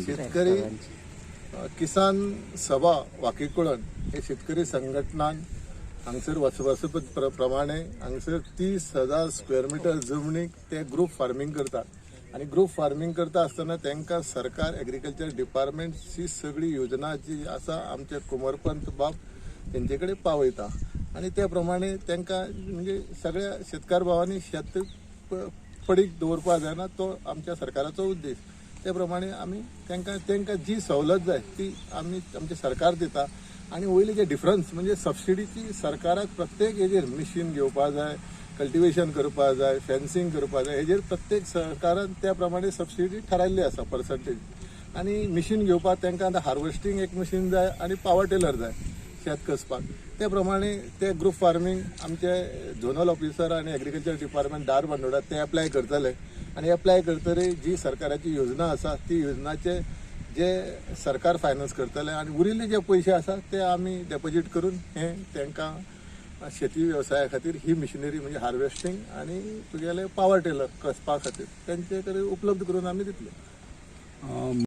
शेतकरी किसान सभा वाकीकुळण हे शेतकरी संघटनान हांगसर वसवसप प्रमाणे हांगसर 30,000 स्क्वेअर मिटर जमनीक ते ग्रुप फार्मींग करतात आनी ग्रुप फार्मींग करता आसतना तांकां सरकार एग्रीकल्चर डिपार्टमेंटची सगळी योजना जी आसा आमचे कुमरपंत बाब तेंचे कडेन पावयता आनी त्या प्रमाणे तांकां म्हणजे सगळ्या शेतकार भावांनी शेत पडीक दवरपाक जायना, तो आमच्या सरकाराचो उद्देश. त्या प्रमाणे आमी तांकां जी सवलत जाय ती आमी आमचें सरकार दिता. आनी वयले जे डिफरन्स म्हणजे सबसिडीची सरकाराक प्रत्येक हेजेर मिशीन घेवपा जाय, कल्टिवेशन करपा जाय, फेन्सिंग करपा जाय, हेजेर प्रत्येक सरकारान त्या प्रमाणे सबसिडी थारायल्ली आसा पर्संटेज. आनी मिशीन घेवपाक तांकां आतां हार्वेस्टींग एक मशीन जाय आनी पावर टिलर जाय शेत कसपाक. ते प्रमाणे ते ग्रुप फार्मींग आमचे झोनल ऑफिसर आनी एग्रीकल्चर डिपार्टमेंट धारबांदोडा ते एप्लाय करतले आनी एप्लाय करतरी जी सरकाराची योजना आसा ती योजनाचे जे सरकार फायनान्स करतले आनी उरिल्ले जे पयशे आसा ते आमी डेपोजीट करून हे तांकां शेती वेवसाया खातीर ही मिशिनरी म्हणजे हार्वेस्टींग आनी तुगेले पावर टिलर कसपा खातीर तेंचे कडेन उपलब्ध करून आमी दितले.